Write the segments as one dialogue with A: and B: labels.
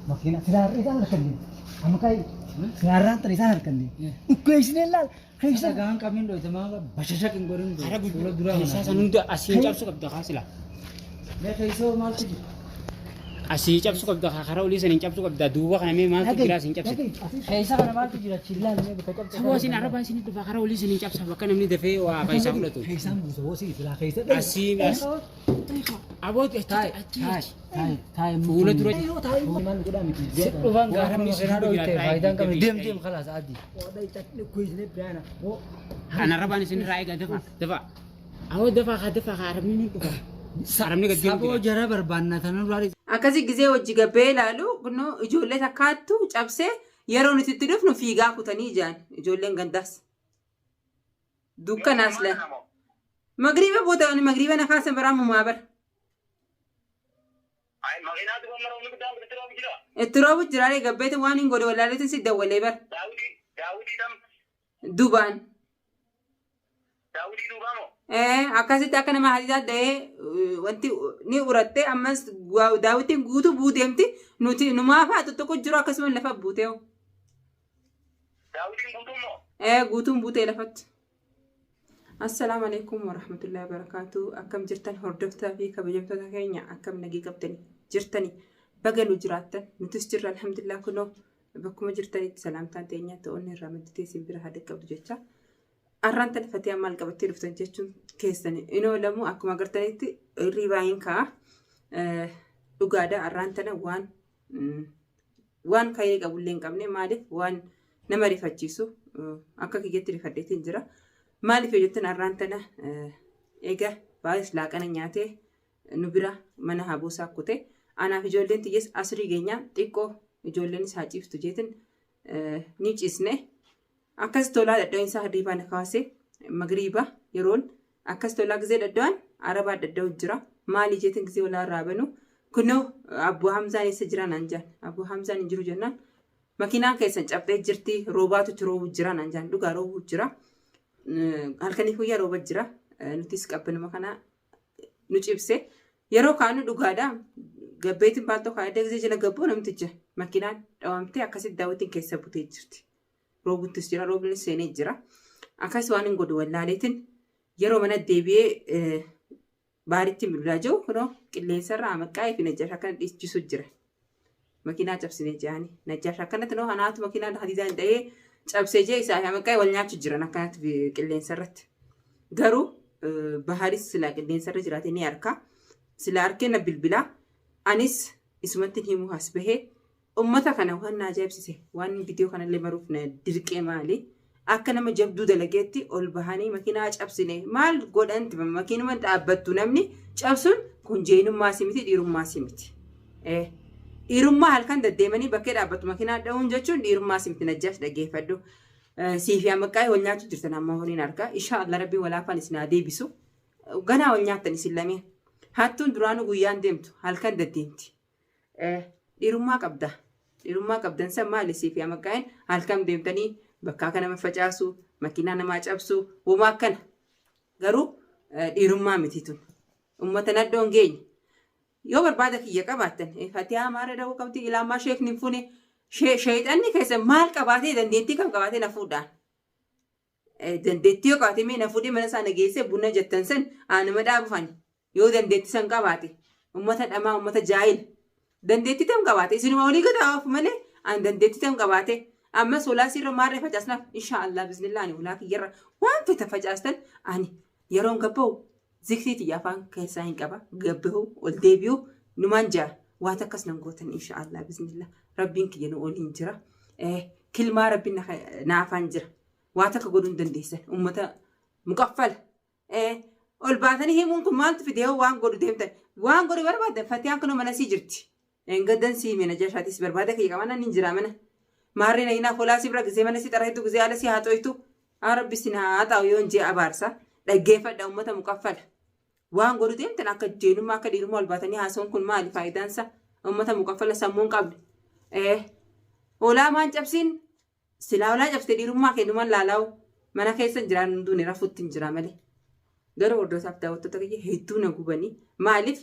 A: Makiina silaa har'a isaan harkanne. Amma ka'i. Silaa har'aan tana isaan harkanne. Dhukkeessinee laal. Keessa.
B: Dhagaan qabin dhoyte maa bashashaq hin godhin
C: Karaa
B: fuula duraa
C: keessaa san hunda asiin cabsu qabda kaa sila.
B: Mee keessoo maaltu jira?
C: Asii cabsu qabda kaa karaa olii saniin cabsu qabda duuba kana mee maaltu jira asiin cabsite.
B: Keessa kana maaltu jira? Chillaan mee bakka cabse.
C: Saboo asiin arabaa isin dhufa karaa olii saniin cabsa bakka namni dafee waa keessaa fudhatu.
A: Keessaan buusa hoosii silaa keessa.
C: Asiin as. Aboo achi achi achi.
B: Taa'e taa'e
C: Fuula dura.
A: Maal godhaa miti.
B: Si dhufan gaafa
C: Warra
B: makiinaa dhoyte faayidaan qabne deem deem khalaas adii.
A: Dhukkeessinee biraana.
C: Kan arabaan isin irraa eegaa dafa dafa. Aboo dafa kaa dafa kaa arabni ni dhufa. Arabni gad deemu
B: Saboo
C: jira.
B: jara barbaanna tana duraa
D: Akkasi gizee wajji gabbee ilaalu kunoo ijoollee takkaattu cabsee yeroo nuti itti dhufnu fiigaa kutanii ijaan ijoolleen gandaas. Dukkanaas la. Magriiba booda ani magriiba na kaasan baraa mumaa bara. Itti roobu jiraaree gabbeetiin waan hin godhe wallaaleetiin si dawwalee bara. Dubaan. Akkasitti akka nama hadiidaa dhahee wanti ni urattee ammas daawwitiin guutuu buuteemti nuti numaa fa'a tokko jiru akkasuma lafa buutee. Guutuun buutee lafatti. Assalaamu alaikum warahmatullahi wabarakatuh. Akkam jirtan hordoftaa fi kabajamtoota keenya akkam nagii qabdani jirtani baga nu jiraattan nutis jirra alhamdulillah kunoo bakkuma jirtanitti salaamtaan teenya ta'uun irraa madditee isin bira haa dhaqqabdu jecha. Arraan tana Fatiyaa maal qabattee dhuftan jechuun keessan in oolamu akkuma agartanitti hirriibaa hin ka'a. Dhugaadha arraan tana waan waan ka'ee qabullee hin qabne maaliif waan nama rifachiisu akka kiyyatti rifadheetiin jira. Maaliif yoo jettan arraan tana egaa baay'is laaqana nyaatee nu bira mana haboosaa kute. Anaaf ijoolleen tiyyees asrii geenyaa xiqqoo ijoolleenis haa ciiftu jeetin ni ciisne. Akkas tolaa dhadhaa'insa hirriibaa na kaase magriiba yeroon akkas tolaa gizee dhadhaa'an arabaa dhadhaa'u jira. Maali jeetin gizee walaa irraa banu kunoo Abbuu Hamzaan eessa jira naan jaan. Abbuu Hamzaan hin jiru jennaan makiinaan keessan cabxee jirti roobaatu itti roobu jira naan jaan dhugaa roobu jira. Halkanii guyyaa rooba jira. Nutis qabbanuma kana nu cibse. Yeroo kaanu dhugaadha. Gabbeetiin baaltoo kaa'ee gizee jala gabboo namticha makiinaan dhawamtee akkasitti daawwitiin keessa butee jirti. Roobuttis jira roobni seenee jira. Akkas waan hin godhu wallaaleetiin yeroo mana deebi'ee baaritti bilbilaa jiru kunoo qilleensarra amaqqaa'ee fi najjaash akkana dhiichisu jira. Makiinaa cabsinee jirani. Najjaash akkanatti noo hanaatu makiinaa hadiidaan dha'ee cabsee jee isaa fi amaqqaa'ee wal nyaachuu jiran akkanatti qilleensarratti. Garuu baharis silaa qilleensarra jiraate ni arka. Silaa arkee na bilbilaa. Anis isumatti himuu as bahee ummata kana waan na ajaa'ibsise waan viidiyoo kanallee maruuf na dirqee maali? Akka nama jabduu dalageetti ol bahanii makiinaa cabsine maal godhanti makiinuma dhaabbattu namni cabsuun kun jeenummaas miti dhiirummaas miti. Dhiirummaa halkan deddeemanii bakkee dhaabbattu makiinaa dha'uun jechuun dhiirummaas miti najjaash dhaggeeffadhu. Siifi amaqqaa'ee wal nyaachuu jirtan amma horiin argaa. Insha Allah rabbiin walaafaan isin haa deebisu. Ganaa wal nyaattan isin lameen. Hattuun duraanuu guyyaan deemtu halkan deddeemti. Dhiirummaa qabda. Dhiirummaa qabdan san maali siif yaa maqaa'een halkan deemtanii bakka akka nama facaasu, makiinaa namaa cabsu, womaa akkana. Garuu dhiirummaa miti tun. Uummata nadhoon geenye. Yoo barbaada kiyya qabaattan fatihaa maarra dha'uu qabdi ilaamaa sheekni hin fuune sheexanni keessa maal qabaatee dandeettii kam qabaatee na fuudhaan. Dandeettii yoo qabaatee mee na fuudhee mana isaa na geessee buna jettan san aanuma dhaabufani. Yoo dandeetti san qabaate ummata dhamaa ummata jaahila dandeetti tam qabaate isinuma olii gad hawaaf malee an dandeetti tam qabaate ammas holaa sirra maarree facaasnaaf insha Allah bismillah ani holaa kiyyarra waan feta facaastan ani yeroon gabba'u zikrii tiyya afaan keessaa hin qaba gabbahu ol deebi'u numaan jaa waa takkas nan gootan insha Allah bismillah rabbiin kiyya nu oliin jira kilmaa rabbiin na afaan jira waa takka godhuu hin dandeessan ummata muqaffala. Ol baatanii himuun kun maaltu fide yoo waan godhu deemtan. Waan godhu barbaadan fatiyaan kunoo mana sii jirti. Engaddan sii hime najashaatis barbaada kiyya qabana nin jira mana. Maarree na hinaa kolaa si bira gisee mana si xarahitu gisee ala si haxoytu. Haa rabbi sin haa xaa'u yoon jee abaarsa. Dhaggeeffadha uummata muqaffala. Waan godhu deemtan akka jeenummaa akka dhiirummaa ol baatanii haasawuun kun maali faayidaansa? Uummata muqaffala sammuun qabne. Hoolaa maan cabsiin Silaa olaa cabsite dhiirummaa kee numan laalaa'u mana keessa hin jiraan hunduu ni rafutti hin jira malee. Garuu hordootaaf daawwattoota kiyya hedduu na gubanii maaliif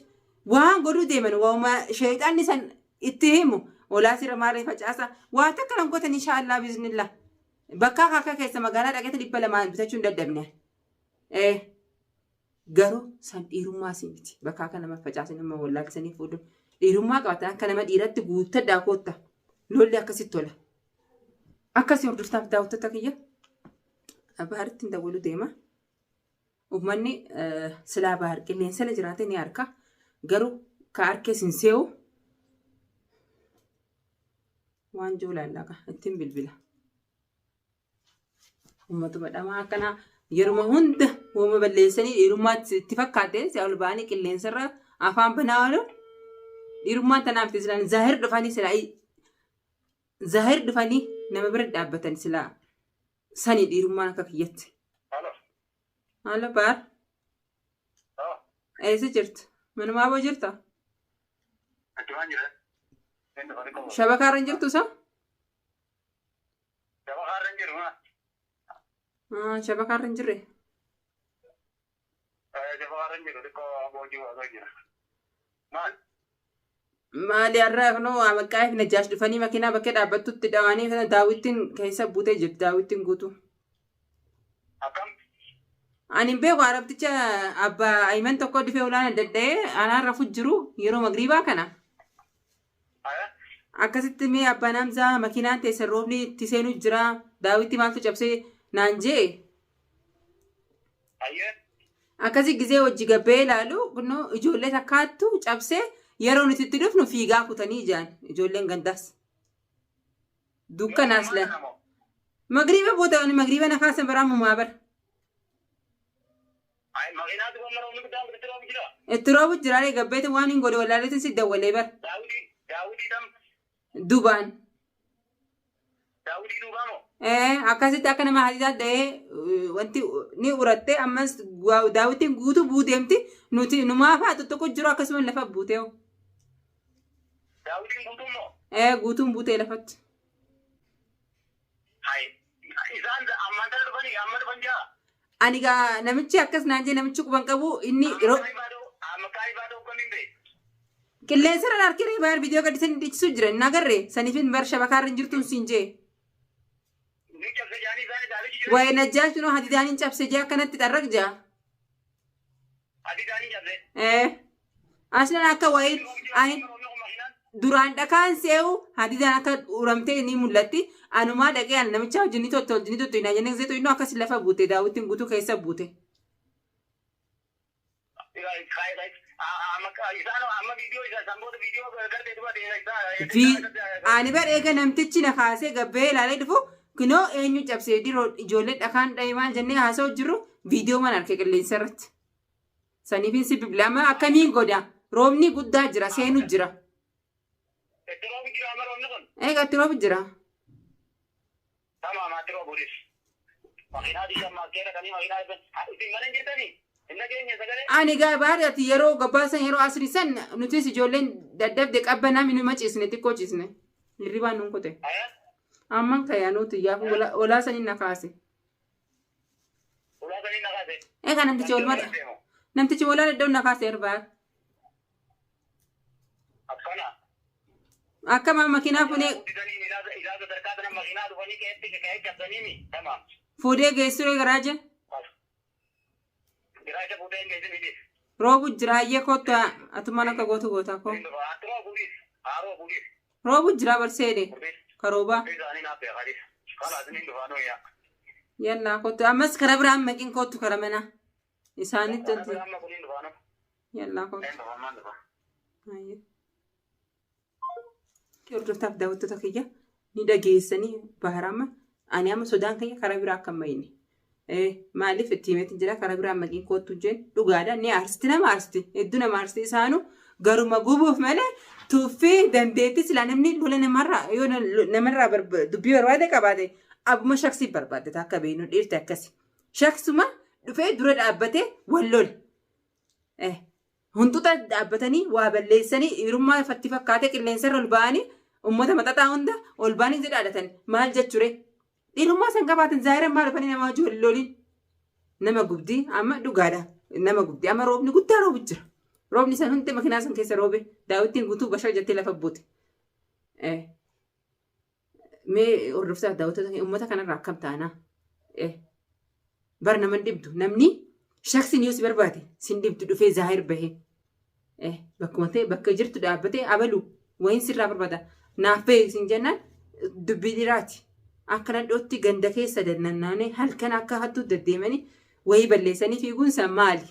D: waan godhuu deeman waa'uma sheexaanni san itti himu Olaa sirra maarree facaasa. Waa takka nan gootan inshaallah biiznillah. Bakka akka keessa magaalaa dhaqeeta 200 bitachuu hin dadhabne. Garuu san dhiirummaa si miti. Bakka akka nama facaasan nama wallaalchisanii fuudhu. Dhiirummaa qabatan akka nama dhiiratti guuttadhaa kootta. Lolli akkasitti tola. Akkasii hordoftaaf daawwattoota kiyya. Baharitti hin dawwalu deema. Uummanni silaa bahar qilleensa jiraate ni harka. Garuu ka harkees hin see'u. Waan jiru laallaaqa ittiin bilbila. Uummatuma dhamaa akkanaa yeruma hunda uuma balleessanii dhiirummaatti itti fakkaate si ol ba'anii qilleensarra afaan banaa oolu dhiirummaan tanaaf itti silaan zaahir dhufanii silaa zaahir dhufanii nama bira dhaabbatan silaa sani dhiirummaan akka kiyyatti. Haala baar. Eessa jirta? Manumaa boo jirta? Shabakaarra hin jirtu isa? Shabakaarra hin jirre. Maali har'a kunoo Maqaa'eef Najjaash dhufanii makiinaa bakkee dhaabbattutti dhawanii daawwittiin keessa buutee jirti daawwittiin guutuu. Ani hin beeku arabticha abbaa Ayiman tokko dhufee olaana dadda'ee anaan rafu jiru yeroo magriibaa kana. Akkasitti mee abbaan Hamzaa makiinaan teessan roobni itti seenuu jira daawwitti maaltu cabsee naan jee. Akkasi gizee hojii gabbee ilaalu kunoo ijoollee takkaattu cabsee yeroo nuti itti dhufnu fiigaa kutanii ijaan ijoolleen gandaas. Dukkanaas la. Magriiba booda ani magriiba na kaasan baraa mumaa bara. Itti roobu jiraalee gabbeeti waan hin godhe wallaaleetiin si dawwalee bara. Dubaan. Akkasitti akka nama hadiidaa dhahee wanti ni urattee ammas daawwitiin guutuu buuteemti nuti numaa fa'a tokko jiru akkasuma lafa buutee.
E: Daawwitiin guutuun moo?
D: Guutuun buutee lafatti.
E: Hai. Isaan ammaan tana dhufanii amma dhufan jaa.
D: Ani gaa namichi akkas naan jee namichi quban qabu inni
E: Maqaa ibaadoo kamiin bee?
D: Qilleensa irra harkiree baay'ee viidiyoo gadhiisanii dhiichisuu jiran hin agarre saniifin bar shabakaarra hin jirtuun siin jee.
E: Ni cabse jaanii isaan daawwitii jiru.
D: Waa'ee Najjaash kunoo hadidaan hin cabse jee akkanatti xarraq jaa.
E: Ati isaanii cabse.
D: Aslan akka wayii ani duraan dhakaan se'u hadidaan akka uramtee ni mul'atti. Anumaa dhaqee ani namicha wajjin ni totta wajjin ni totta hin jennee zeetu innoo akkas lafa buute daawwittiin guutuu keessa buute.
E: Isaan amma viidiyoo isa sanboota viidiyoo gartee duba
D: Ani bar eega namtichi na kaasee gabbee ilaalee dhufu kunoo eenyu cabsee diroo ijoollee dhakaan dha'e maal jennee haasa'u jirru viidiyoo mana harka qilleensa irratti. Saniifin si bilbila amma akkamiin godha roobni guddaa jira seenu jira.
E: Itti roobu jira amma roobni kun.
D: Eega itti roobu jira.
E: Tamam ati roobu dis. Makiinaa diidaa maakkeera kanii makiinaa isin mana hin jirtanii? Hin dhageenye sagalee?
D: Ani gaa baari ati yeroo gabbaasan yeroo asrii san nutis ijoolleen daddabde qabbanaa minuma ciisne xiqqoo ciisne. Hirribaan nuun kute. Amman kayanuutu yaafu olaa saniin na kaase.
E: Ulaa saniin na kaase.
D: Egaa namtichi olma namtichi olaa dadhabu na kaase erbaa.
E: Akkana.
D: Akkama makiinaa fuudhee
E: Guddisanii ilaa sadarkaa kana makiinaa dhufanii qe'eetti qe'ee cabsanii tamam.
D: Fuudhee geessuree garaaja.
E: Garaaja fuudhee hin geessin miti.
D: Roobu jira hayyee kottu atumaan akka gootu goota koo.
E: Haaroo buudhiif. Haaroo buudhiif.
D: Roobu jira barseedhe karoobaa.
E: Isaanii naaf beekanis. Kalaas ni dhufaanuu yaa.
D: Yallaa kottu ammas kara biraan maqin kottu kara mana. Isaanitti
E: Kara
D: wanti.
E: biraan maqin hin dhufaanuu.
D: Yallaa kottu.
E: Hin dhufamaan dhufa.
D: Hayyee. Hordoftaaf daawwattoota kiyya ni dhageessanii baharama ani amma sodaan kiyya karaa biraa akka hin mayne. Maaliif itti himeetiin jira karaa biraa maqiin koottu jeen dhugaadha ni aarsitti nama aarsitti hedduu nama aarsitti isaanu garuma gubuuf malee tuffii dandeettii silaa namni lola namarraa yoo namarraa dubbii barbaade qabaate abbuma shaksii barbaadde akka beeknu dhiirti akkasi. Shaksuma dhufee dura dhaabbatee wal lola. Hunxuxa dhaabbatanii waa balleessanii dhiirummaa ifatti fakkaatee qilleensarra ol ba'anii uummata maxaxaa hunda ol ba'anii jedhaadhatan maal jechure? Dhiirummaa san qabaatan zaahiran maal dhufanii nama wajji wal loliin? Nama gubdii amma dhugaadha. Nama gubdii amma roobni guddaa roobu jira. Roobni san hundi makinaa san keessa roobe daawwittiin guutuu bashar jettee lafa buute. Mee hordoftoota daawwattoota uummata kanarraa akkam taanaa? Bar nama hin dhibdu namni shaksiin yoo si barbaade sin dhibdu dhufee zaahir bahee bakkuma ta'e bakka jirtu dhaabbatee abalu wayiin sirraa barbaada naaf bahe sin jennaan dubbii dhiraati. Akka nadhootti ganda keessa nannaanee halkan akka hattuu deddeemanii wayii balleessanii fiiguun san maali?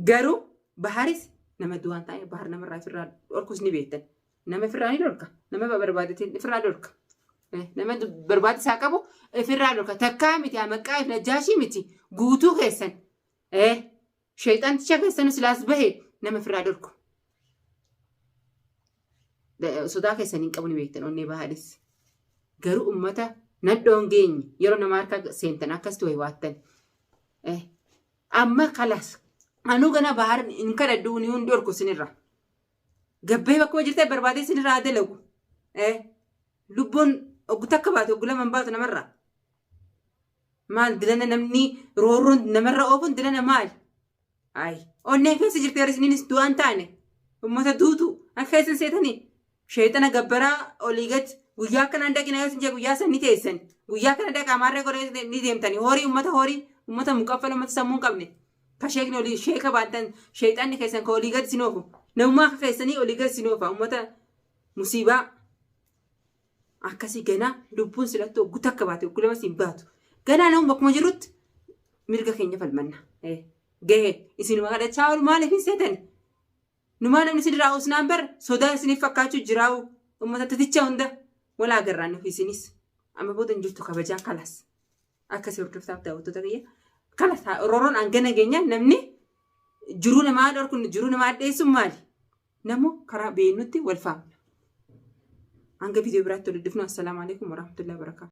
D: Garuu baharis nama du'aan taa'ee bahar namarraa ofirraa dhorkus ni beektan. Nama ofirraa ni dhorka. Nama barbaadetiin ofirraa dhorka. Nama barbaade isaa qabu ofirraa dhorka. Takkaa miti maqaa if najjaashii miti guutuu keessan. Sheexanticha keessan silaas bahe nama ofirraa dhorku. Sodaa keessan hin qabu ni beektan onnee baharis. Garuu uummata nadhoon geenye yeroo nama harka seentan akkasitti wayi waattan. Amma kalas anuu gana bahar hin kadhadhu ni hundi dhorku sinirra. Gabbee bakkuma jirtee barbaadee sinirraa haa dalagu. Lubbuun oggu takka baatu oggu lama hin baatu namarraa. Maal dilana namni roorroon namarra oofuun dilana maali? Ayi onneen keessa jirti yeroo isiniinis du'aan taane uummata duutu akka keessan seetanii sheexana gabbaraa olii gad guyyaa akkanaan dhaqina yoo isin jedhe guyyaa san ni teessan guyyaa kana dhaqaa maarree godhee ni deemtanii horii uummata horii uummata muqaffala uummata sammuu hin qabne ka sheekni olii sheeka baattan sheexanni keessan ka olii gad isin oofu namummaa akka keessanii olii gad isin oofa uummata musiibaa akkasii ganaa lubbuun silattuu oggu takka baate oggu lama siin baatu ganaa nama bakkuma jirrutti mirga keenya falmanna. Gahe isinuma kadhachaa oolu maaliif hin seetani? Numaa namni isin irraa usnaan bar sodaa isiniif fakkaachuu jiraa'u uummata titicha hunda wal agarraan nuuf isinis amma booda hin jirtu kabajaan kalas akkasii hordoftaaf daawwattoota kiyya kalas rooroon hangana geenya namni jiruu namaa dhorkuun jiruu namaa adheessuun maali? Namu karaa beeknutti wal faamna. Hanga viidiyoo biraatti walitti dhufnu assalaamu alaikum warahmatullahi wabarakatuh.